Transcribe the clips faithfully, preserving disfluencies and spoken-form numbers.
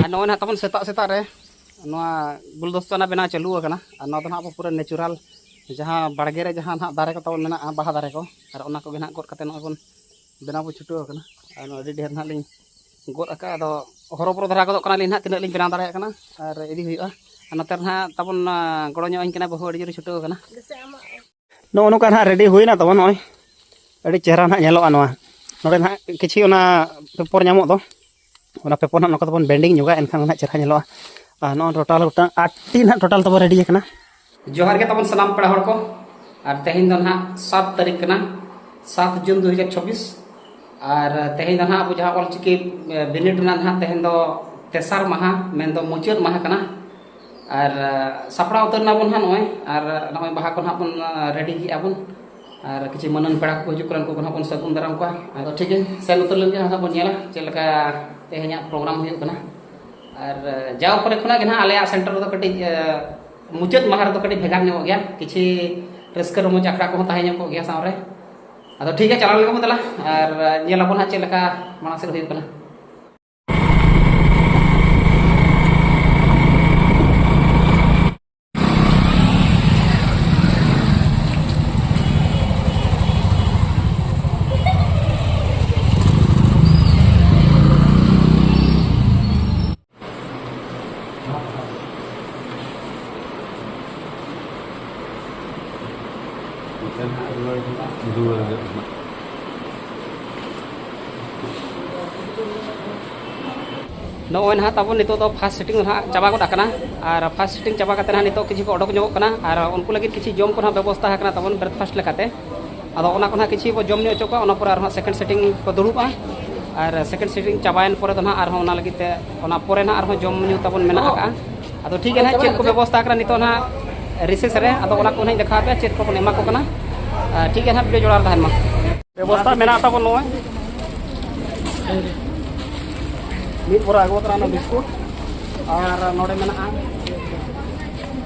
ᱟᱨ ᱱᱚᱜᱼᱚᱭ ᱱᱟᱦᱟᱜ ᱛᱟᱵᱚᱱ ᱥᱮᱛᱟᱜ ᱥᱮᱛᱟᱜ ᱨᱮ ᱱᱚᱣᱟ ᱜᱩᱞᱫᱚᱥᱛᱟ ᱨᱮᱱᱟᱜ ᱵᱮᱱᱟᱣ ᱪᱟᱹᱞᱩ ᱟᱠᱟᱱᱟ᱾ ᱟᱨ ᱱᱚᱣᱟ ᱫᱚ ᱱᱟᱦᱟᱜ ᱟᱵᱚ ᱯᱩᱨᱟᱹ natural, ᱡᱟᱦᱟᱸ ᱵᱟᱲᱜᱮ ᱨᱮ ᱡᱟᱦᱟᱸ ᱱᱟᱦᱟᱜ ᱫᱟᱨᱮ ᱠᱚ ᱛᱟᱵᱚᱱ ᱢᱮᱱᱟᱜᱼᱟ, ᱵᱟᱦᱟ ᱫᱟᱨᱮ ᱠᱚ, ᱟᱨ ᱚᱱᱟ ᱠᱚᱜᱮ ᱱᱟᱦᱟᱜ ᱜᱚᱫ ᱠᱟᱛᱮ ᱱᱚᱜᱼᱚᱭ ᱵᱚᱱ ᱵᱮᱱᱟᱣ ᱵᱚᱱ ᱪᱷᱩᱴᱟᱹᱣ ᱟᱠᱟᱱᱟ᱾ ᱟᱨ ᱱᱚᱣᱟ ᱟᱹᱰᱤ ᱰᱷᱮᱨ ᱱᱟᱦᱟᱜ ᱞᱤᱧ ᱜᱚᱫ ᱟᱠᱟᱫᱼᱟ᱾ ᱟᱫᱚ ᱦᱚᱨᱚᱵᱚᱨᱚ ᱫᱷᱟᱨᱟ ᱜᱚᱫᱚᱜ ᱠᱟᱱᱟᱞᱤᱧ ᱱᱟᱦᱟᱜ, ᱛᱤᱱᱟᱹᱜ ᱞᱤᱧ ᱵᱮᱱᱟᱣ ᱫᱟᱲᱮᱭᱟᱜ ᱠᱟᱱᱟ᱾ ᱟᱨ ᱤᱫᱤ ᱦᱩᱭᱩᱜᱼᱟ᱾ ᱟᱨ ᱱᱚᱛᱮ ᱨᱮ ᱱᱟᱦᱟᱜ ᱛᱟᱵᱚᱱ, ᱟᱸ, ᱜᱚᱲᱚ ᱧᱚᱜ ᱟᱹᱧ ᱠᱟᱱᱟ, ᱵᱟᱹᱦᱩ ᱟᱹᱰᱤ ᱡᱳᱨᱮ ᱪᱷᱩᱴᱟᱹᱣ ᱟᱠᱟᱱᱟ᱾ ᱱᱚᱜᱼᱚ ᱱᱚᱝᱠᱟ ᱱᱟᱦᱟᱜ ready ᱦᱩᱭᱱᱟ ᱛᱟᱵᱚᱱ᱾ ᱱᱚᱜᱼᱚᱭ ᱟᱹᱰᱤ ᱪᱮᱦᱨᱟ ᱱᱟᱦᱟᱜ ᱧᱮᱞᱚᱜᱼᱟ ᱱᱚᱣᱟ᱾ ᱱᱚᱰᱮ ᱱᱟᱦᱟᱜ ᱠᱤᱪᱷᱩ ᱚᱱᱟ paper ᱧᱟᱢᱚᱜ ᱫᱚ, ᱚᱱᱟ paper ᱱᱟᱦᱟᱜ ᱱᱚᱝᱠᱟ ᱛᱮᱵᱚᱱ bending ᱧᱚᱜᱟ, ᱮᱱᱠᱷᱟᱱ ᱱᱟᱦᱟᱜ ᱪᱮᱦᱨᱟ ᱧᱮᱞᱚᱜᱼᱟ᱾ ᱟᱨ ᱱᱚᱜᱼᱚᱭ total ᱜᱚᱴᱟᱝ ᱟᱴ ᱴᱤ ᱱᱟᱦᱟᱜ total ᱛᱟᱵᱚᱱ ready ᱟᱠᱟᱱᱟ᱾ ᱡᱚᱦᱟᱨ ᱜᱮ ᱛᱟᱵᱚᱱ ᱥᱟᱱᱟᱢ ᱯᱮᱲᱟ ᱦᱚᱲ ᱠᱚ᱾ ᱟᱨ ᱛᱮᱦᱮᱧ ᱫᱚ ᱱᱟᱦᱟᱜ ᱥᱟᱛ ᱛᱟᱹᱨᱤᱠᱷ ᱠᱟᱱᱟ, ᱥᱟᱛ ᱡᱩᱱ ᱫᱩ ᱦᱟᱡᱟᱨ ᱪᱚᱵᱵᱤᱥ᱾ ᱟᱨ ᱛᱮᱦᱮᱧ ᱫᱚ ᱱᱟᱦᱟᱜ ᱟᱵᱚ ᱡᱟᱦᱟᱸ ᱚᱞᱪᱤᱠᱤ, ᱮ, ᱵᱤᱱᱤᱰ ᱨᱮᱱᱟᱜ ᱱᱟᱦᱟᱜ ᱛᱮᱦᱮᱧ ᱫᱚ ᱛᱮᱥᱟᱨ ᱢᱟᱦᱟ, ᱢᱮᱱᱫᱚ ᱢᱩᱪᱟᱹᱫ ᱢᱟᱦᱟ ᱠᱟᱱᱟ᱾ ᱟᱨ, ᱮ, ᱥᱟᱯᱲᱟᱣ ᱩᱛᱟᱹᱨ ᱱᱟᱵᱚᱱ ᱱᱟᱦᱟᱜ ᱱᱚᱜᱼᱚᱭ, ᱟᱨ ᱱᱚᱜᱼᱚᱭ ᱵᱟᱦᱟ ᱠᱚ ᱱᱟᱦᱟᱜ ᱵᱚᱱ, ᱮ, ready ᱠᱮᱜᱼᱟ ᱵᱚᱱ᱾ ᱟᱨ ᱠᱤᱪᱷᱩ ᱢᱟᱹᱱᱟᱱ ᱯᱮᱲᱟ ᱠᱚᱠᱚ ᱦᱤᱡᱩᱜ ᱠᱟᱱᱟ, ᱩᱱᱠᱩ ᱠᱚ ᱱᱟᱦᱟᱜ ᱵᱚᱱ ᱥᱟᱹᱜᱩᱱ ᱫᱟᱨᱟᱢ ᱠᱚᱣᱟ᱾ ᱟᱫᱚ ᱴᱷᱤᱠ ᱜᱮ, ᱥᱮᱱ ᱩᱛᱟᱹᱨ ᱞᱮᱱ ᱜᱮ ᱱᱟᱦᱟᱜ ᱵᱚᱱ ᱧᱮᱞᱟ ᱪᱮᱫ ᱞᱮᱠᱟ ᱛᱮᱦᱮᱧᱟᱜ program ᱦᱩᱭᱩᱜ ᱠᱟᱱᱟ᱾ ᱟᱨ, ᱮ, ᱡᱟᱣ ᱠᱚᱨᱮ ᱠᱷᱚᱱᱟᱜ ᱜᱮ ᱱᱟᱦᱟᱜ ᱟᱞᱮᱭᱟᱜ center ᱨᱮᱫᱚ ᱠᱟᱹᱴᱤᱡ, ᱮ, ᱢᱩᱪᱟᱹᱫ ᱢᱟᱦᱟ ᱨᱮᱫᱚ ᱠᱟᱹᱴᱤᱡ ᱵᱷᱮᱜᱟᱨ ᱧᱚᱜᱚᱜ ᱜᱮᱭᱟ, ᱠᱤᱪᱷᱤ ᱨᱟᱹᱥᱠᱟᱹ ᱨᱚᱢᱚᱡᱽ ᱟᱠᱷᱲᱟ ᱠᱚᱦᱚᱸ ᱛᱟᱦᱮᱸ ᱧᱚᱜᱚᱜ ᱜᱮᱭᱟ ᱥᱟᱶᱨᱮ᱾ ᱟᱫᱚ ᱴᱷᱤᱠ ᱜᱮᱭᱟ, ᱪᱟᱞᱟᱣ ᱞᱮᱱ ᱜᱮᱵᱚᱱ ᱫᱮᱞᱟ, ᱟᱨ ᱧᱮᱞ ᱟᱵᱚᱱ ᱦᱟᱸᱜ ᱪᱮᱫ ᱞᱮᱠᱟ ᱢᱟᱲᱟᱝ ᱥᱮᱫ ᱦᱩᱭᱩᱜ ᱠᱟᱱᱟ᱾ ᱱᱚᱜᱼᱚᱭ ᱱᱟᱦᱟᱜ ᱛᱟᱵᱚᱱ ᱱᱤᱛᱚᱜ ᱫᱚ first sitting ᱫᱚ ᱱᱟᱦᱟᱜ ᱪᱟᱵᱟ ᱜᱚᱫ ᱟᱠᱟᱱᱟ, ᱟᱨ first sitting ᱪᱟᱵᱟ ᱠᱟᱛᱮ ᱱᱟᱦᱟᱜ ᱱᱤᱛᱚᱜ ᱠᱤᱪᱷᱩ ᱠᱚ ᱚᱰᱚᱠ ᱧᱚᱜᱚᱜ ᱠᱟᱱᱟ, ᱟᱨ ᱩᱱᱠᱩ ᱞᱟᱹᱜᱤᱫ ᱠᱤᱪᱷᱩ ᱡᱚᱢ ᱠᱚ ᱱᱟᱦᱟᱜ ᱵᱮᱵᱚᱥᱛᱷᱟ ᱟᱠᱟᱱᱟ ᱛᱟᱵᱚᱱ breakfast ᱞᱮᱠᱟᱛᱮ᱾ ᱟᱫᱚ ᱚᱱᱟ ᱠᱚ ᱱᱟᱦᱟᱜ ᱠᱤᱪᱷᱩ ᱵᱚ ᱡᱚᱢ ᱧᱩ ᱦᱚᱪᱚ ᱠᱚᱣᱟ, ᱚᱱᱟ ᱯᱚᱨᱮ ᱟᱨᱦᱚᱸ second sitting ᱠᱚ ᱫᱩᱲᱩᱵᱼᱟ, ᱟᱨ second sitting ᱪᱟᱵᱟᱭᱮᱱ ᱯᱚᱨᱮ ᱫᱚ ᱱᱟᱦᱟᱜ ᱟᱨᱦᱚᱸ ᱚᱱᱟ ᱞᱟᱹᱜᱤᱫ ᱛᱮ ᱚᱱᱟ ᱯᱚᱨᱮ ᱱᱟᱦᱟᱜ ᱟᱨᱦᱚᱸ ᱡᱚᱢ ᱧᱩ ᱛᱟᱵᱚᱱ ᱢᱮᱱᱟᱜ ᱟᱠᱟᱜᱼᱟ᱾ ᱟᱫᱚ ᱴᱷᱤᱠ ᱜᱮᱭᱟ ᱱᱟᱦᱟᱜ, ᱪᱮᱫ ᱠᱚ ᱵᱮᱵᱚᱥᱛᱷᱟ ᱟᱠᱟᱱᱟ ᱱᱤᱛᱚᱜ ᱱᱟᱦᱟᱜ recess ᱨᱮ, ᱟᱫᱚ ᱚᱱᱟ ᱠᱚ ᱱᱟᱦᱟᱜ ᱤᱧ ᱫᱮᱠᱷᱟᱣ ᱟᱯᱮᱭᱟ ᱪᱮᱫ ᱠᱚᱵᱚᱱ ᱮᱢᱟ ᱠᱚ ᱠᱟᱱᱟ᱾ ᱟᱨ ᱴᱷᱤᱠ ᱜᱮᱭᱟ ᱱᱟᱦᱟᱜ, video ᱡᱚᱲᱟᱣ ᱨᱮ ᱛᱟᱦᱮᱱ ᱢᱟ᱾ ᱵᱮᱵᱚᱥᱛᱷᱟ ᱢᱮᱱᱟᱜ ᱛᱟᱵᱚᱱ ᱱᱚᱜᱼᱚᱭ᱾ ᱢᱤᱫ ᱵᱚᱨᱟ ᱟᱹᱜᱩ ᱟᱠᱟᱱᱟ ᱚᱱᱟ ᱵᱤᱥᱠᱩᱴ, ᱟᱨ ᱱᱚᱰᱮ ᱢᱮᱱᱟᱜᱼᱟ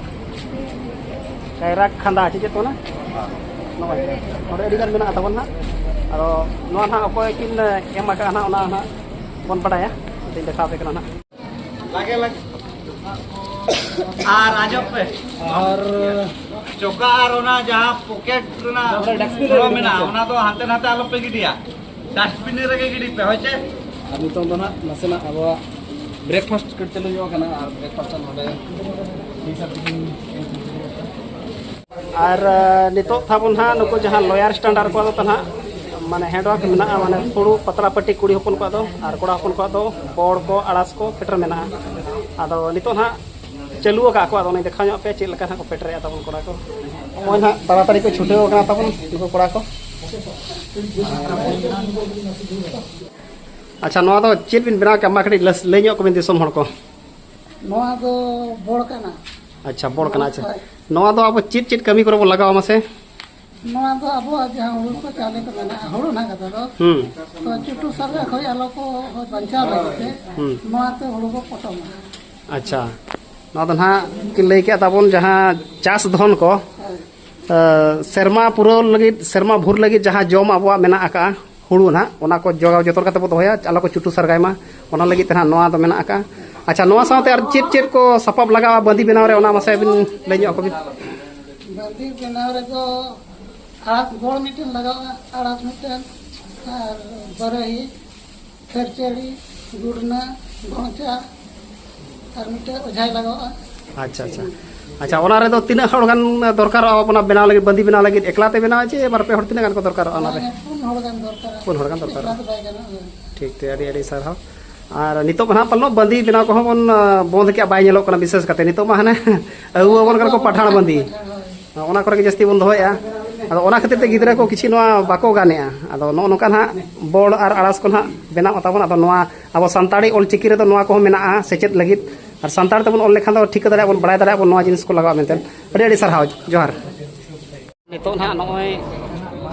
ᱠᱟᱭᱨᱟ ᱠᱷᱟᱸᱫᱟ, ᱪᱮᱫ ᱪᱮᱫ ᱠᱚ ᱢᱮᱱᱟ? ᱱᱚᱜᱼᱚᱭ ᱱᱚᱰᱮ ᱟᱹᱰᱤ ᱜᱟᱱ ᱢᱮᱱᱟᱜᱼᱟ ᱛᱟᱵᱚᱱ ᱦᱟᱸᱜ᱾ ᱟᱫᱚ ᱱᱚᱣᱟ ᱱᱟᱦᱟᱜ ᱚᱠᱚᱭ ᱠᱤᱱ ᱮᱢ ᱟᱠᱟᱫᱼᱟ ᱱᱟᱦᱟᱜ, ᱚᱱᱟ ᱱᱟᱦᱟᱜ ᱵᱚᱱ ᱵᱟᱰᱟᱭᱟ᱾ ᱟᱫᱚᱧ ᱫᱮᱠᱷᱟᱣ ᱟᱯᱮ ᱠᱟᱱᱟ ᱱᱟᱦᱟᱜ᱾ ᱞᱟᱜᱮ, ᱞᱟᱜᱮ᱾ ᱟᱨ ᱟᱸᱡᱚᱢ ᱯᱮ᱾ ᱟᱨ ᱪᱚᱠᱟ ᱟᱨ ᱚᱱᱟ ᱡᱟᱦᱟᱸ ᱯᱚᱠᱮᱴ ᱨᱮᱱᱟᱜ ᱰᱟᱥᱴᱵᱤᱱ ᱨᱮ ᱯᱷᱚᱲᱚ ᱜᱤᱰᱤ ᱢᱮᱱᱟᱜᱼᱟ, ᱠᱟᱜᱼᱟ᱾ ᱚᱱᱟ ᱫᱚ ᱦᱟᱱᱛᱮ ᱱᱟᱛᱮ ᱟᱞᱚᱯᱮ ᱜᱤᱰᱤᱭᱟ, ᱰᱟᱥᱴᱵᱤᱱ ᱨᱮᱜᱮ ᱜᱤᱰᱤ ᱯᱮ, ᱦᱳᱭ ᱪᱮ? ᱟᱨ ᱱᱤᱛᱚᱝ ᱫᱚ ᱱᱟᱦᱟᱜ ᱱᱟᱥᱮᱱᱟᱜ ᱟᱵᱚᱣᱟᱜ ᱵᱨᱮᱠᱯᱷᱟᱥᱴ ᱠᱟᱹᱴᱤᱡ ᱪᱟᱹᱞᱩ ᱧᱚᱜ ᱟᱠᱟᱱᱟ, ᱟᱨ ᱵᱨᱮᱠᱯᱷᱟᱥᱴ ᱱᱚᱰᱮ ᱴᱷᱤᱠ ᱴᱷᱟᱠ ᱛᱮᱜᱮ ᱟᱨ, ᱟ, ᱱᱤᱛᱚᱜ ᱛᱟᱵᱚᱱ ᱦᱟᱸᱜ ᱱᱩᱠᱩ ᱡᱟᱦᱟᱸ ᱞᱚᱭᱟᱨ ᱥᱴᱟᱱᱰᱟᱨᱰ ᱠᱚᱣᱟᱜ ᱫᱚ ᱱᱟᱦᱟᱜ, ᱢᱟᱱᱮ, ᱦᱮᱸᱰᱣᱟᱨᱠ ᱢᱮᱱᱟᱜᱼᱟ, ᱢᱟᱱᱮ, ᱦᱩᱲᱩ ᱯᱟᱛᱲᱟ ᱯᱟᱹᱴᱤ ᱠᱩᱲᱤ ᱦᱚᱯᱚᱱ ᱠᱚᱣᱟᱜ ᱫᱚ, ᱟᱨ ᱠᱚᱲᱟ ᱦᱚᱯᱚᱱ ᱠᱚᱣᱟᱜ ᱫᱚ ᱵᱚᱲ ᱠᱚ, ᱟᱲᱟᱥ ᱠᱚ ᱯᱮᱴᱮᱨ ᱢᱮᱱᱟᱜᱼᱟ᱾ ᱟᱫᱚ ᱱᱤᱛᱚᱜ ᱱᱟᱦᱟᱜ ᱪᱟᱹᱞᱩ ᱟᱠᱟᱫ ᱠᱚ, ᱟᱫᱚ ᱚᱱᱟᱧ ᱫᱮᱠᱷᱟᱣ ᱧᱚᱜ ᱟᱯᱮᱭᱟ ᱪᱮᱫ ᱞᱮᱠᱟ ᱱᱟᱦᱟᱜ ᱠᱚ ᱯᱮᱴᱮᱨᱮᱜᱼᱟ ᱛᱟᱵᱚᱱ ᱠᱚᱲᱟ ᱠᱚ᱾ ᱱᱚᱜᱼᱚᱭ ᱱᱟᱦᱟᱜ ᱛᱟᱲᱟᱛᱟᱲᱤ ᱠᱚ ᱪᱷᱩᱴᱟᱹᱣ ᱟᱠᱟᱱᱟ ᱛᱟᱵᱚᱱ ᱱᱩᱠᱩ ᱠᱚᱲᱟ ᱠᱚ᱾ ᱟᱪᱪᱷᱟ, ᱱᱚᱣᱟ ᱫᱚ ᱪᱮᱫ ᱵᱤᱱ ᱵᱮᱱᱟᱣ ᱠᱮᱫᱼᱟ? ᱢᱟ ᱠᱟᱹᱴᱤᱡ ᱞᱟᱹᱥ-, ᱞᱟᱹᱭ ᱧᱚᱜ ᱠᱚᱵᱤᱱ ᱫᱤᱥᱚᱢ ᱦᱚᱲ ᱠᱚ᱾ ᱱᱚᱣᱟ ᱫᱚ ᱵᱚᱲ ᱠᱟᱱᱟ᱾ ᱟᱪᱪᱷᱟ, ᱵᱚᱲ ᱠᱟᱱᱟ, ᱟᱪᱪᱷᱟ᱾ ᱦᱳᱭ᱾ ᱱᱚᱣᱟ ᱫᱚ ᱟᱵᱚ ᱪᱮᱫ ᱪᱮᱫ ᱠᱟᱹᱢᱤ ᱠᱚᱨᱮ ᱵᱚᱱ ᱞᱟᱜᱟᱣᱟ ᱢᱟᱥᱮ? ᱱᱚᱣᱟ ᱫᱚ ᱟᱵᱚᱣᱟᱜ ᱡᱟᱦᱟᱸ ᱦᱩᱲᱩ ᱠᱚ ᱪᱟᱣᱞᱮ ᱠᱚ ᱢᱮᱱᱟᱜᱼᱟ, ᱦᱩᱲᱩ ᱨᱮᱱᱟᱜ ᱠᱟᱛᱷᱟ ᱫᱚ, ᱦᱩᱸ᱾ ᱛᱚ ᱪᱩᱴᱩ ᱥᱟᱨᱜᱟ ᱠᱷᱚᱡ ᱟᱞᱚ ᱠᱚ ᱵᱟᱧᱪᱟᱣ ᱞᱟᱹᱜᱤᱫ ᱛᱮ ᱦᱩᱸ᱾ ᱱᱚᱣᱟ ᱛᱮ ᱦᱩᱲᱩ ᱵᱚ ᱯᱚᱴᱚᱢᱟ᱾ ᱟᱪᱪᱷᱟ, ᱱᱚᱣᱟ ᱫᱚ ᱱᱟᱦᱟᱜ ᱠᱤᱱ ᱞᱟᱹᱭ ᱠᱮᱫᱼᱟ ᱛᱟᱵᱚᱱ ᱡᱟᱦᱟᱸ ᱪᱟᱥ ᱫᱷᱚᱱ ᱠᱚ, ᱦᱳᱭ᱾ ᱮ, ᱥᱮᱨᱢᱟ ᱯᱩᱨᱟᱹᱣ ᱞᱟᱹᱜᱤᱫ, ᱥᱮᱨᱢᱟ ᱵᱷᱳᱨ ᱞᱟᱹᱜᱤᱫ ᱡᱟᱦᱟᱸ ᱡᱚᱢ ᱟᱵᱚᱣᱟᱜ ᱢᱮᱱᱟᱜ ᱟᱠᱟᱜᱼᱟ, ᱦᱩᱲᱩ ᱱᱟᱦᱟᱜ, ᱚᱱᱟ ᱠᱚ ᱡᱚᱜᱟᱣ ᱡᱚᱛᱚᱱ ᱠᱟᱛᱮ ᱵᱚ ᱫᱚᱦᱚᱭᱟ, ᱟᱞᱚ ᱠᱚ ᱪᱩᱴᱩ ᱥᱟᱨᱜᱟᱭ ᱢᱟ, ᱚᱱᱟ ᱞᱟᱹᱜᱤᱫ ᱛᱮ ᱱᱟᱦᱟᱜ ᱱᱚᱣᱟ ᱫᱚ ᱢᱮᱱᱟᱜ ᱟᱠᱟᱜᱼᱟ᱾ ᱟᱪᱪᱷᱟ, ᱱᱚᱣᱟ ᱥᱟᱶᱛᱮ ᱟᱨ ᱪᱮᱫ ᱪᱮᱫ ᱠᱚ ᱥᱟᱯᱟᱵ ᱞᱟᱜᱟᱜᱼᱟ ᱵᱟᱸᱫᱤ ᱵᱮᱱᱟᱣ ᱨᱮ, ᱚᱱᱟ ᱢᱟᱥᱮ ᱟᱹᱵᱤᱱ ᱞᱟᱹᱭ ᱧᱚᱜ ᱟᱠᱚ ᱵᱤᱱ᱾ ᱵᱟᱸᱫᱤ ᱵᱮᱱᱟᱣ ᱨᱮᱫᱚ ᱟᱲᱟᱥ ᱜᱚᱲ ᱢᱤᱫᱴᱮᱱ ᱞᱟᱜᱟᱜᱼᱟ, ᱟᱲᱟᱥ ᱢᱤᱫᱴᱮᱱ, ᱟᱨ ᱵᱟᱨᱟᱦᱤ, ᱠᱷᱮᱨᱪᱟᱹᱲᱤ, ᱜᱩᱰᱱᱟᱹ, ᱜᱚᱲᱪᱟ, ᱟᱨ ᱢᱤᱫᱴᱮᱱ ᱚᱡᱷᱟᱭ ᱞᱟᱜᱟᱜᱼᱟ᱾ ᱟᱪᱪᱷᱟ, ᱟᱪᱪᱷᱟ᱾ ᱟᱪᱪᱷᱟ, ᱚᱱᱟ ᱨᱮᱫᱚ ᱛᱤᱱᱟᱹᱜ ᱦᱚᱲ ᱜᱟᱱ ᱫᱚᱨᱠᱟᱨᱚᱜᱼᱟ ᱚᱱᱟ ᱵᱮᱱᱟᱣ ᱞᱟᱹᱜᱤᱫ, ᱵᱟᱸᱫᱤ ᱵᱮᱱᱟᱣ ᱞᱟᱹᱜᱤᱫ? ᱮᱠᱞᱟ ᱛᱮ ᱵᱮᱱᱟᱣᱟ ᱪᱮ ᱵᱟᱨ ᱯᱮ ᱦᱚᱲ, ᱛᱤᱱᱟᱹᱜ ᱜᱟᱱ ᱠᱚ ᱫᱚᱨᱠᱟᱨᱚᱜᱼᱟ ᱚᱱᱟ ᱨᱮ? ᱵᱟᱝ, ᱯᱩᱱ ᱦᱚᱲ ᱜᱟᱱ ᱫᱚᱨᱠᱟᱨᱚᱜᱼᱟ᱾ ᱯᱩᱱ ᱦᱚᱲ ᱜᱟᱱ ᱫᱚᱨᱠᱟᱨᱚᱜᱼᱟ᱾ ᱮᱠᱞᱟ ᱫᱚ ᱵᱟᱭ ᱜᱟᱱᱚᱜᱼᱟ᱾ ᱴᱷᱤᱠ, ᱴᱷᱤᱠ, ᱟᱹᱰᱤ, ᱟᱹᱰᱤ ᱥᱟᱨᱦᱟᱣ᱾ ᱟᱨ ᱱᱤᱛᱚᱜ ᱢᱟ ᱱᱟᱦᱟᱜ ᱯᱟᱞᱮᱱᱚᱜ ᱵᱟᱸᱫᱤ ᱵᱮᱱᱟᱣ ᱠᱚᱦᱚᱸ ᱵᱚᱱ, ᱟ, ᱵᱚᱱᱫᱷ ᱠᱮᱜᱼᱟ, ᱵᱟᱭ ᱧᱮᱞᱚᱜ ᱠᱟᱱᱟ ᱵᱤᱥᱮᱥ ᱠᱟᱛᱮ᱾ ᱱᱤᱛᱚᱜ ᱢᱟ ᱦᱟᱱᱮ ᱟᱹᱜᱩ ᱟᱵᱚᱱ ᱠᱟᱱᱟ ᱠᱚ ᱯᱟᱴᱷᱟᱲ ᱵᱟᱸᱫᱤ᱾ ᱯᱟᱴᱷᱟᱲ, ᱦᱳᱭ᱾ ᱚᱱᱟ ᱠᱚᱨᱮ ᱜᱮ ᱡᱟᱹᱥᱛᱤ ᱵᱚᱱ ᱫᱚᱦᱚᱭᱮᱜᱼᱟ᱾ ᱟᱫᱚ ᱚᱱᱟ ᱠᱷᱟᱹᱛᱤᱨ ᱛᱮ ᱜᱤᱫᱽᱨᱟᱹ ᱠᱚ ᱠᱤᱪᱷᱩ ᱱᱚᱣᱟ ᱵᱟᱠᱚ ᱜᱟᱱᱮᱜᱼᱟ᱾ ᱟᱫᱚ ᱱᱚᱜᱼᱚ ᱱᱚᱝᱠᱟ ᱱᱟᱦᱟᱜ ᱵᱚᱲ ᱟᱨ ᱟᱲᱟᱥ ᱠᱚ ᱱᱟᱦᱟᱜ ᱵᱮᱱᱟᱣ ᱛᱟᱵᱚᱱ᱾ ᱟᱫᱚ ᱱᱚᱣᱟ ᱟᱵᱚ ᱥᱟᱱᱛᱟᱲᱤ ᱚᱞ ᱪᱤᱠᱤ ᱨᱮᱫᱚ ᱱᱚᱣᱟ ᱠᱚᱦᱚᱸ ᱢᱮᱱᱟᱜᱼᱟ ᱥᱮᱪᱮᱫ ᱞᱟᱹᱜᱤᱫ᱾ ᱟᱨ ᱥᱟᱱᱛᱟᱲ ᱛᱮᱵᱚᱱ ᱚᱞ ᱞᱮᱠᱷᱟᱱ ᱫᱚ ᱴᱷᱤᱠᱟᱹ ᱫᱟᱲᱮᱭᱟᱜᱼᱟ ᱵᱚᱱ, ᱵᱟᱲᱟᱭ ᱫᱟᱲᱮᱭᱟᱜᱼᱟ ᱵᱚᱱ ᱱᱚᱣᱟ ᱡᱤᱱᱤᱥ ᱠᱚ ᱞᱟᱜᱟᱣᱟ ᱢᱮᱱᱛᱮ᱾ ᱟᱹᱰᱤ ᱟᱹᱰᱤ ᱥᱟᱨᱦᱟᱣ, ᱡᱚᱦᱟᱨ᱾ ᱱᱤᱛᱚᱜ ᱱᱟᱦᱟᱜ ᱱᱚᱜᱼᱚᱭ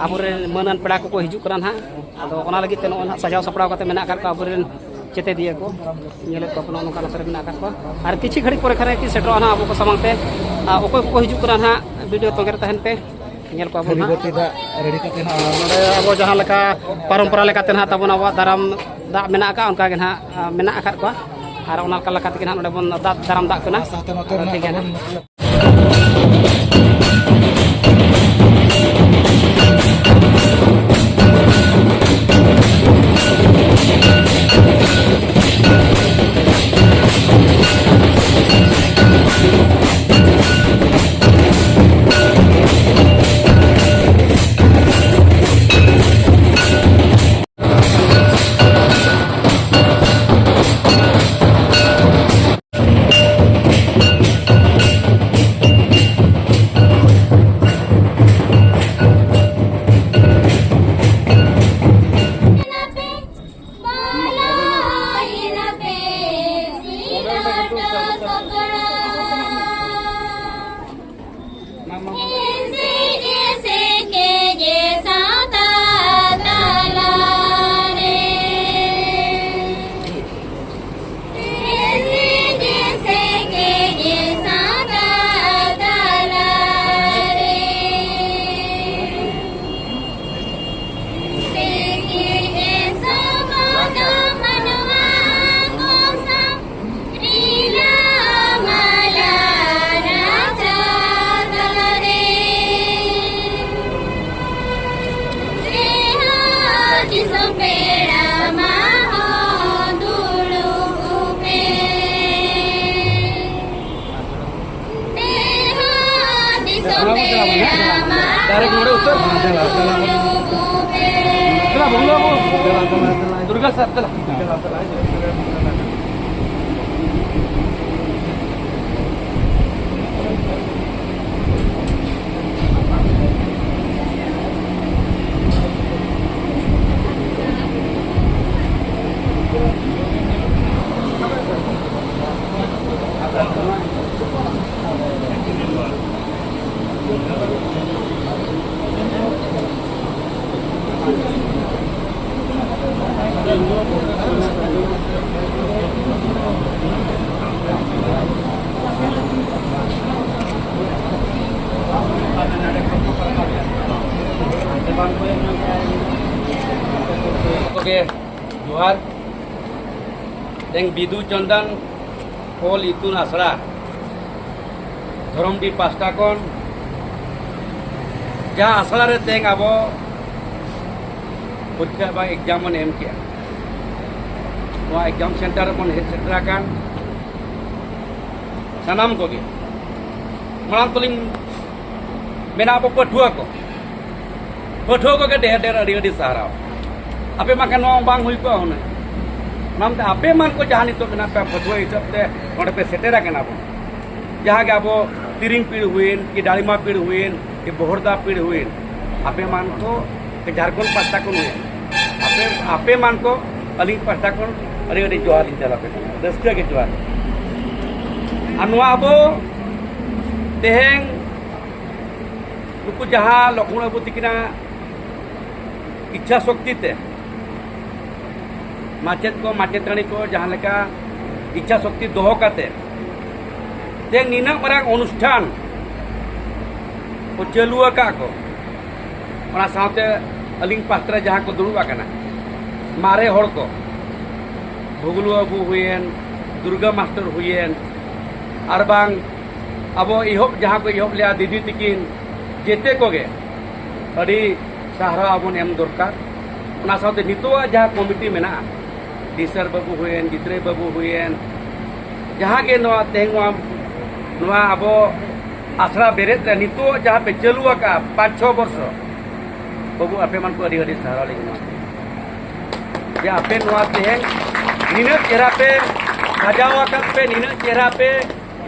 ᱟᱵᱚᱨᱮᱱ ᱢᱟᱹᱱᱟᱱ ᱯᱮᱲᱟ ᱠᱚᱠᱚ ᱦᱤᱡᱩᱜ ᱠᱟᱱᱟ ᱱᱟᱦᱟᱜ᱾ ᱟᱫᱚ ᱚᱱᱟ ᱞᱟᱹᱜᱤᱫ ᱛᱮ ᱱᱚᱜᱼᱚᱭ ᱱᱟᱦᱟᱜ ᱥᱟᱡᱟᱣ ᱥᱟᱯᱲᱟᱣ ᱠᱟᱛᱮ ᱢᱮᱱᱟᱜ ᱟᱠᱟᱫ ᱠᱚᱣᱟ ᱟᱵᱚᱨᱮᱱ ᱪᱮᱛᱮᱫᱤᱭᱟᱹ ᱠᱚ᱾ ᱧᱮᱞᱮᱫ ᱠᱚᱣᱟ ᱠᱚ ᱱᱚᱜᱼᱚ ᱱᱚᱝᱠᱟ ᱱᱚᱛᱮ ᱨᱮ ᱢᱮᱱᱟᱜ ᱟᱠᱟᱫ ᱠᱚᱣᱟ᱾ ᱟᱨ ᱠᱤᱪᱷᱩ ᱜᱷᱟᱹᱲᱤᱡ ᱯᱚᱨᱮ ᱠᱷᱟᱱ ᱜᱮ ᱥᱮᱴᱮᱨᱚᱜᱼᱟ ᱱᱟᱦᱟᱜ ᱟᱵᱚ ᱠᱚ ᱥᱟᱢᱟᱝ ᱛᱮ᱾ ᱟᱨ ᱚᱠᱚᱭ ᱠᱚᱠᱚ ᱦᱤᱡᱩᱜ ᱠᱟᱱᱟ ᱱᱟᱦᱟᱜ, ᱵᱷᱤᱰᱤᱭᱳ ᱛᱚᱸᱜᱮ ᱨᱮ ᱛᱟᱦᱮᱱ ᱯᱮ᱾ ᱧᱮᱞ ᱠᱚᱣᱟ ᱵᱚᱱ ᱦᱟᱸᱜ᱾ ᱵᱟᱹᱴᱤ ᱫᱟᱜ ᱨᱮᱰᱤ ᱠᱟᱛᱮ ᱱᱟᱦᱟᱜ ᱱᱚᱰᱮ ᱟᱵᱚ ᱡᱟᱦᱟᱸ ᱞᱮᱠᱟ ᱯᱚᱨᱚᱢᱯᱚᱨᱟ ᱞᱮᱠᱟᱛᱮ ᱱᱟᱦᱟᱜ ᱛᱟᱵᱚᱱ ᱟᱵᱚᱣᱟᱜ ᱫᱟᱨᱟᱢ ᱫᱟᱜ ᱢᱮᱱᱟᱜ ᱟᱠᱟᱫ, ᱚᱱᱠᱟ ᱜᱮ ᱱᱟᱦᱟᱜ, ᱟ, ᱢᱮᱱᱟᱜ ᱟᱠᱟᱫ ᱠᱚᱣᱟ᱾ ᱟᱨ ᱚᱱᱟ ᱞᱮᱠᱟ ᱞᱮᱠᱟ ᱛᱮᱜᱮ ᱱᱟᱦᱟᱜ ᱱᱚᱰᱮ ᱵᱚᱱ ᱫᱟᱜ, ᱫᱟᱨᱟᱢ ᱫᱟᱜ ᱠᱟᱱᱟ᱾ ᱚᱱᱟ ᱥᱟᱶᱛᱮ ᱱᱚᱛᱮ ᱟᱫᱚ ᱨᱮᱱᱟᱜ ᱴᱷᱤᱠ ᱜᱮᱭᱟ ᱛᱟᱵᱚᱱ ᱱᱟᱦᱟᱜ᱾ ᱰᱟᱭᱨᱮᱠᱴ ᱱᱚᱰᱮ ᱩᱛᱟᱹᱨ᱾ ᱪᱟᱞᱟᱜ, ᱪᱟᱞᱟᱜ, ᱪᱟᱞᱟᱜ᱾ ᱪᱟᱞᱟᱜ, ᱵᱚᱱᱫᱚ ᱵᱟᱹᱵᱩ᱾ ᱪᱟᱞᱟᱜ, ᱪᱟᱞᱟᱜ, ᱪᱟᱞᱟᱜ᱾ ᱫᱩᱨᱜᱟ ᱥᱟᱨ, ᱪᱟᱞᱟᱜ᱾ ᱪᱟᱞᱟᱜ, ᱪᱟᱞᱟᱜ᱾ ᱡᱚᱦᱟᱨ᱾ ᱛᱮᱦᱮᱧ ᱵᱤᱫᱩ ᱪᱟᱸᱫᱟᱱ ᱚᱞ ᱤᱛᱩᱱ ᱟᱥᱲᱟ ᱫᱷᱚᱨᱚᱢᱰᱤ ᱯᱟᱥᱴᱟ ᱠᱷᱚᱱ ᱡᱟᱦᱟᱸ ᱟᱥᱲᱟ ᱨᱮ ᱛᱮᱦᱮᱧ ᱟᱵᱚ ᱯᱚᱨᱤᱠᱠᱷᱟ ᱵᱟ ᱮᱠᱡᱟᱢ ᱵᱚᱱ ᱮᱢ ᱠᱮᱜᱼᱟ, ᱱᱚᱣᱟ ᱮᱠᱡᱟᱢ ᱥᱮᱱᱴᱟᱨ ᱨᱮᱵᱚᱱ ᱦᱮᱡ ᱥᱮᱴᱮᱨ ᱟᱠᱟᱱ ᱥᱟᱱᱟᱢ ᱠᱚᱜᱮ, ᱢᱟᱲᱟᱝ ᱛᱮᱞᱤᱧ ᱢᱮᱱᱟ, ᱟᱵᱚ ᱯᱟᱹᱴᱷᱩᱣᱟᱹ ᱠᱚ, ᱯᱟᱹᱴᱷᱩᱣᱟᱹ ᱠᱚᱜᱮ ᱰᱷᱮᱨ ᱰᱷᱮᱨ ᱟᱹᱰᱤ ᱟᱹᱰᱤ ᱥᱟᱨᱦᱟᱣ᱾ ᱟᱯᱮ ᱢᱟ ᱠᱷᱟᱱ ᱱᱚᱣᱟ ᱵᱟᱝ ᱦᱩᱭ ᱠᱚᱜᱼᱟ ᱦᱩᱱᱟᱹᱝ᱾ ᱚᱱᱟ ᱢᱮᱱᱛᱮ ᱟᱯᱮ ᱢᱟᱱ ᱠᱚ ᱡᱟᱦᱟᱸ ᱱᱤᱛᱚᱜ ᱢᱮᱱᱟᱜ ᱯᱮᱭᱟ ᱯᱟᱹᱴᱷᱩᱣᱟᱹ ᱦᱤᱥᱟᱹᱵ ᱛᱮ ᱱᱚᱰᱮ ᱯᱮ ᱥᱮᱴᱮᱨ ᱟᱠᱟᱱᱟ ᱵᱚᱱ, ᱡᱟᱦᱟᱸ ᱜᱮ ᱟᱵᱚ ᱛᱤᱨᱤᱝ ᱯᱤᱲ ᱦᱩᱭᱮᱱ ᱠᱤ ᱰᱟᱲᱤᱢᱟ ᱯᱤᱲ ᱦᱩᱭᱮᱱ ᱠᱤ ᱵᱚᱦᱚᱲᱫᱟ ᱯᱤᱲ ᱦᱩᱭᱮᱱ, ᱟᱯᱮ ᱢᱟᱱ ᱠᱚ ᱡᱷᱟᱲᱠᱷᱚᱸᱰ ᱯᱟᱥᱴᱟ ᱠᱷᱚᱱ ᱦᱩᱭᱮᱱ, ᱟᱯᱮ, ᱟᱯᱮ ᱢᱟᱱ ᱠᱚ ᱟᱹᱞᱤᱧ ᱯᱟᱥᱴᱟ ᱠᱷᱚᱱ ᱟᱹᱰᱤ ᱟᱹᱰᱤ ᱡᱚᱦᱟᱨ ᱞᱤᱧ ᱪᱟᱞ ᱟᱯᱮ ᱠᱟᱱᱟ, ᱨᱟᱹᱥᱠᱟᱹ ᱜᱮ ᱡᱚᱦᱟᱨ᱾ ᱟᱨ ᱱᱚᱣᱟ ᱟᱵᱚ ᱛᱮᱦᱮᱧ ᱱᱩᱠᱩ ᱡᱟᱦᱟᱸ ᱞᱚᱠᱷᱢᱚᱬ ᱵᱟᱹᱵᱩ ᱛᱤᱠᱤᱱᱟᱜ ᱤᱪᱪᱷᱟ ᱥᱚᱠᱛᱤ ᱛᱮ ᱢᱟᱪᱮᱫ ᱠᱚ ᱢᱟᱪᱮᱛᱟᱹᱱᱤ ᱠᱚ ᱡᱟᱦᱟᱸ ᱞᱮᱠᱟ ᱤᱪᱪᱷᱟ ᱥᱚᱠᱛᱤ ᱫᱚᱦᱚ ᱠᱟᱛᱮ ᱛᱮ ᱱᱤᱱᱟᱹᱜ ᱢᱟᱨᱟᱝ ᱚᱱᱩᱥᱴᱷᱟᱱ ᱠᱚ ᱪᱟᱹᱞᱩ ᱟᱠᱟᱫ ᱠᱚ, ᱚᱱᱟ ᱥᱟᱶᱛᱮ ᱟᱹᱞᱤᱧ ᱯᱟᱥᱴᱟ ᱨᱮ ᱡᱟᱦᱟᱸ ᱠᱚ ᱫᱩᱲᱩᱵ ᱟᱠᱟᱱᱟ, ᱢᱟᱨᱮ ᱦᱚᱲ ᱠᱚ, ᱵᱷᱩᱜᱽᱞᱩ ᱵᱟᱹᱵᱩ ᱦᱩᱭᱮᱱ, ᱫᱩᱨᱜᱟ ᱢᱟᱥᱴᱟᱨ ᱦᱩᱭᱮᱱ, ᱟᱨ ᱵᱟᱝ ᱟᱵᱚ ᱮᱦᱚᱵ, ᱡᱟᱦᱟᱸ ᱠᱚ ᱮᱦᱚᱵ ᱞᱮᱜᱼᱟ ᱫᱤᱫᱤ ᱛᱤᱠᱤᱱ, ᱡᱮᱛᱮ ᱠᱚᱜᱮ ᱟᱹᱰᱤ ᱥᱟᱨᱦᱟᱣ ᱵᱚᱱ ᱮᱢ ᱫᱚᱨᱠᱟᱨ᱾ ᱚᱱᱟ ᱥᱟᱶᱛᱮ ᱱᱤᱛᱚᱜᱟᱜ ᱡᱟᱦᱟᱸ ᱠᱚᱢᱤᱴᱤ ᱢᱮᱱᱟᱜᱼᱟ, ᱴᱤᱥᱟᱨ ᱵᱟᱹᱵᱩ ᱦᱩᱭᱮᱱ, ᱜᱤᱫᱽᱨᱟᱹ ᱵᱟᱹᱵᱩ ᱦᱩᱭᱮᱱ, ᱡᱟᱦᱟᱸ ᱜᱮ ᱱᱚᱣᱟ ᱛᱮᱦᱮᱧ ᱱᱚᱣᱟ, ᱱᱚᱣᱟ ᱟᱵᱚ ᱟᱥᱲᱟ ᱵᱮᱨᱮᱫ ᱨᱮ ᱱᱤᱛᱚᱜ ᱡᱟᱦᱟᱸ ᱯᱮ ᱪᱟᱹᱞᱩ ᱟᱠᱟᱫᱼᱟ ᱯᱟᱸᱪ ᱪᱷᱚ ᱵᱚᱨᱥᱚ, ᱵᱟᱹᱵᱩ ᱟᱯᱮ ᱢᱟᱱ ᱠᱚ ᱟᱹᱰᱤ ᱟᱹᱰᱤ ᱥᱟᱨᱦᱟᱣ ᱞᱤᱧ ᱮᱢᱟ ᱯᱮᱭᱟ᱾ ᱡᱮ ᱟᱯᱮ ᱱᱚᱣᱟ ᱛᱮᱦᱮᱧ ᱱᱤᱱᱟᱹᱜ ᱪᱮᱦᱨᱟ ᱯᱮ ᱥᱟᱡᱟᱣ ᱟᱠᱟᱫ ᱯᱮ, ᱱᱤᱱᱟᱹᱜ ᱪᱮᱦᱨᱟ ᱯᱮ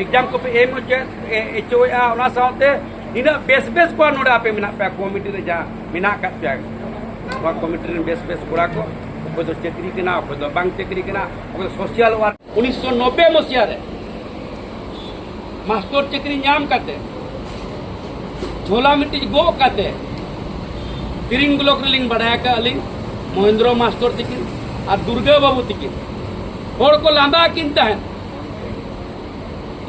ᱮᱠᱡᱟᱢ ᱠᱚᱯᱮ ᱮᱢ ᱦᱚᱪᱚᱭᱮᱫ, ᱮ, ᱦᱚᱪᱚᱭᱮᱫᱼᱟ, ᱚᱱᱟ ᱥᱟᱶᱛᱮ ᱱᱤᱱᱟᱹᱜ ᱵᱮᱥ ᱵᱮᱥ ᱠᱚᱲᱟ ᱱᱚᱰᱮ ᱟᱯᱮ ᱢᱮᱱᱟᱜ ᱯᱮᱭᱟ, ᱠᱚᱢᱤᱴᱤ ᱨᱮ ᱡᱟᱦᱟᱸ ᱢᱮᱱᱟᱜ ᱟᱠᱟᱫ ᱯᱮᱭᱟ, ᱱᱚᱣᱟ ᱠᱚᱢᱤᱴᱤ ᱨᱮᱱ ᱵᱮᱥ ᱵᱮᱥ ᱠᱚᱲᱟ ᱠᱚ, ᱚᱠᱚᱭ ᱫᱚ ᱪᱟᱹᱠᱨᱤ ᱠᱟᱱᱟ, ᱚᱠᱚᱭ ᱫᱚ ᱵᱟᱝ ᱪᱟᱹᱠᱨᱤ ᱠᱟᱱᱟ, ᱚᱠᱚᱭ ᱫᱚ ᱥᱳᱥᱟᱞ ᱣᱟᱨᱠ᱾ ᱩᱱᱤᱥᱥᱚ ᱱᱚᱵᱵᱳᱭ ᱢᱚᱥᱤᱦᱟ ᱨᱮ ᱢᱟᱥᱴᱚᱨ ᱪᱟᱹᱠᱨᱤ ᱧᱟᱢ ᱠᱟᱛᱮ ᱡᱷᱚᱞᱟ ᱢᱤᱫᱴᱤᱡ ᱜᱚᱜ ᱠᱟᱛᱮ ᱛᱤᱨᱤᱝ ᱵᱞᱚᱠ ᱨᱮᱞᱤᱧ ᱵᱟᱰᱟᱭ ᱟᱠᱟᱫ ᱟᱹᱞᱤᱧ, ᱢᱚᱦᱮᱱᱫᱨᱚ ᱢᱟᱥᱴᱚᱨ ᱛᱤᱠᱤᱱ ᱟᱨ ᱫᱩᱨᱜᱟᱹ ᱵᱟᱹᱵᱩ ᱛᱤᱠᱤᱱ ᱦᱚᱲ ᱠᱚ ᱞᱟᱸᱫᱟ ᱟᱹᱠᱤᱱ ᱛᱟᱦᱮᱸᱫ᱾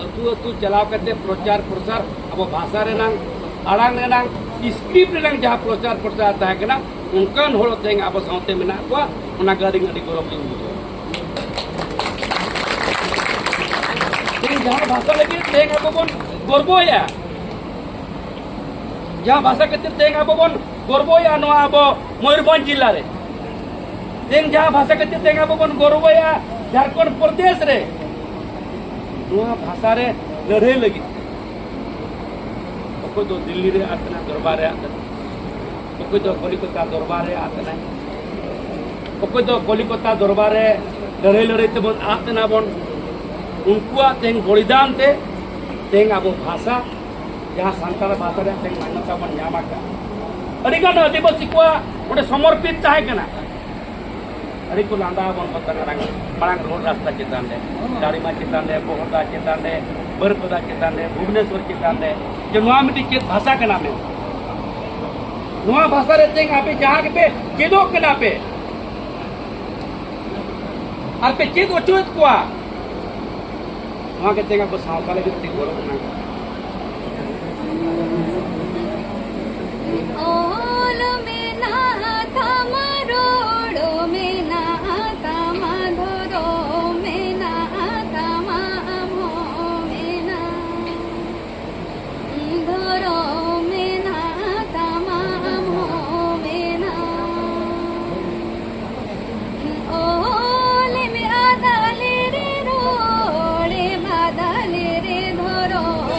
ᱟᱹᱛᱩ ᱟᱹᱛᱩ ᱪᱟᱞᱟᱣ ᱠᱟᱛᱮ ᱯᱨᱚᱪᱟᱨ ᱯᱨᱚᱥᱟᱨ, ᱟᱵᱚ ᱵᱷᱟᱥᱟ ᱨᱮᱱᱟᱝ, ᱟᱲᱟᱝ ᱨᱮᱱᱟᱝ, ᱥᱠᱨᱤᱯᱴ ᱨᱮᱱᱟᱝ ᱡᱟᱦᱟᱸ ᱯᱨᱚᱪᱟᱨ ᱯᱨᱚᱥᱟᱨ ᱛᱟᱦᱮᱸ ᱠᱟᱱᱟ, ᱚᱱᱠᱟᱱ ᱦᱚᱲ ᱛᱮᱦᱮᱧ ᱟᱵᱚ ᱥᱟᱶᱛᱮ ᱢᱮᱱᱟᱜ ᱠᱚᱣᱟ᱾ ᱚᱱᱟ ᱜᱮ ᱟᱹᱰᱤ, ᱟᱹᱰᱤ ᱜᱚᱨᱚᱵᱽ ᱞᱤᱧ ᱵᱩᱡᱷᱟᱹᱣᱟ᱾ ᱛᱮᱦᱮᱧ ᱡᱟᱦᱟᱸ ᱵᱷᱟᱥᱟ ᱞᱟᱹᱜᱤᱫ ᱛᱮᱦᱮᱧ ᱟᱵᱚ ᱵᱚᱱ ᱜᱚᱨᱵᱚᱭᱟ, ᱡᱟᱦᱟᱸ ᱵᱷᱟᱥᱟ ᱠᱷᱟᱹᱛᱤᱨ ᱛᱮᱦᱮᱧ ᱟᱵᱚ ᱵᱚᱱ ᱜᱚᱨᱵᱚᱭᱟ ᱱᱚᱣᱟ ᱟᱵᱚ ᱢᱚᱭᱩᱨᱵᱷᱚᱸᱡᱽ ᱡᱤᱞᱟ ᱨᱮ, ᱛᱮᱦᱮᱧ ᱡᱟᱦᱟᱸ ᱵᱷᱟᱥᱟ ᱠᱷᱟᱹᱛᱤᱨ ᱛᱮᱦᱮᱧ ᱟᱵᱚ ᱵᱚᱱ ᱜᱚᱨᱵᱚᱭᱟ ᱡᱷᱟᱲᱠᱷᱚᱸᱰ ᱯᱨᱚᱫᱮᱥ ᱨᱮ, ᱱᱚᱣᱟ ᱵᱷᱟᱥᱟ ᱨᱮ ᱞᱟᱹᱲᱦᱟᱹᱭ ᱞᱟᱹᱜᱤᱫ ᱚᱠᱚᱭ ᱫᱚ ᱫᱤᱞᱞᱤ ᱨᱮ ᱟᱫ ᱮᱱᱟ, ᱫᱚᱨᱵᱟᱨ ᱨᱮ ᱟᱫ ᱮᱱᱟ, ᱚᱠᱚᱭ ᱫᱚ ᱠᱚᱞᱤᱠᱚᱛᱟ ᱫᱚᱨᱵᱟᱨ ᱨᱮ ᱟᱫ ᱮᱱᱟᱭ, ᱚᱠᱚᱭ ᱫᱚ ᱠᱚᱞᱤᱠᱚᱛᱟ ᱫᱚᱨᱵᱟᱨ ᱨᱮ ᱞᱟᱹᱲᱦᱟᱹᱭ ᱞᱟᱹᱲᱦᱟᱹᱭ ᱛᱮᱵᱚᱱ ᱟᱫ ᱮᱱᱟ ᱵᱚᱱ᱾ ᱩᱱᱠᱩᱣᱟᱜ ᱛᱮᱦᱮᱧ ᱵᱚᱞᱤᱫᱟᱱ ᱛᱮ ᱛᱮᱦᱮᱧ ᱟᱵᱚ ᱵᱷᱟᱥᱟ, ᱡᱟᱦᱟᱸ ᱥᱟᱱᱛᱟᱲ ᱵᱷᱟᱥᱟ ᱨᱮᱭᱟᱜ ᱛᱮᱦᱮᱧ ᱢᱟᱱᱭᱚᱛᱟ ᱵᱚᱱ ᱧᱟᱢ ᱟᱠᱟᱫ᱾ ᱟᱹᱰᱤᱜᱟᱱ ᱟᱹᱫᱤᱵᱟᱹᱥᱤ ᱠᱚᱣᱟᱜ ᱚᱸᱰᱮ ᱥᱚᱢᱚᱨᱯᱤᱛ ᱛᱟᱦᱮᱸ ᱠᱟᱱᱟ᱾ ᱟᱹᱰᱤ ᱠᱚ ᱞᱟᱸᱫᱟ ᱟᱵᱚᱱ ᱠᱟᱱ ᱛᱟᱦᱮᱸ ᱠᱟᱱᱟ᱾ ᱢᱟᱲᱟᱝ ᱨᱳᱰ ᱨᱟᱥᱛᱟ ᱪᱮᱛᱟᱱ ᱨᱮ, ᱫᱟᱲᱤᱢᱟ ᱪᱮᱛᱟᱱ ᱨᱮ, ᱵᱚᱦᱚᱲᱫᱟ ᱪᱮᱛᱟᱱ ᱨᱮ, ᱵᱟᱹᱨᱯᱟᱫᱟ ᱪᱮᱛᱟᱱ ᱨᱮ, ᱵᱷᱩᱵᱽᱱᱮᱥᱚᱨ ᱪᱮᱛᱟᱱ ᱨᱮ, ᱡᱮ ᱱᱚᱣᱟ ᱢᱤᱫᱴᱤᱡ ᱪᱮᱫ ᱵᱷᱟᱥᱟ ᱠᱟᱱᱟ ᱢᱮᱱᱛᱮ᱾ ᱱᱚᱣᱟ ᱵᱷᱟᱥᱟ ᱨᱮ ᱛᱮᱦᱮᱧ ᱟᱯᱮ ᱡᱟᱦᱟᱸ ᱜᱮᱯᱮ ᱪᱮᱫᱚᱜ ᱠᱟᱱᱟ ᱯᱮ, ᱟᱨ ᱯᱮ ᱪᱮᱫ ᱦᱚᱪᱚᱭᱮᱫ ᱠᱚᱣᱟ, ᱱᱚᱣᱟ ᱜᱮ ᱛᱮᱦᱮᱧ ᱟᱵᱚ ᱥᱟᱶᱛᱟ ᱞᱟᱹᱜᱤᱫ ᱟᱹᱰᱤ ᱜᱚᱨᱚᱵᱽ ᱨᱮᱱᱟᱜ ᱠᱟᱛᱷᱟ᱾ ᱚᱞ ᱢᱮᱱᱟᱜ ᱛᱟᱢᱟ, ᱨᱚᱲ ᱢᱮᱱᱟᱜ ᱛᱟᱢᱟ, ᱫᱷᱚᱨᱚᱢ ᱢᱮᱱᱟᱜ ᱛᱟᱢᱟ, ᱟᱢ ᱦᱚᱸ ᱢᱮᱱᱟᱜ᱾ ᱫᱷᱚᱨᱚᱢ ᱢᱮᱱᱟᱜ ᱛᱟᱢᱟ, ᱟᱢ ᱦᱚᱸ ᱢᱮᱱᱟᱜ᱾ ᱚᱞ ᱢᱮ ᱟᱫᱟᱞᱮ ᱨᱮ, ᱨᱚᱲ ᱢᱮ ᱟᱫᱟᱞᱮ ᱨᱮ, ᱫᱷᱚᱨᱚᱢ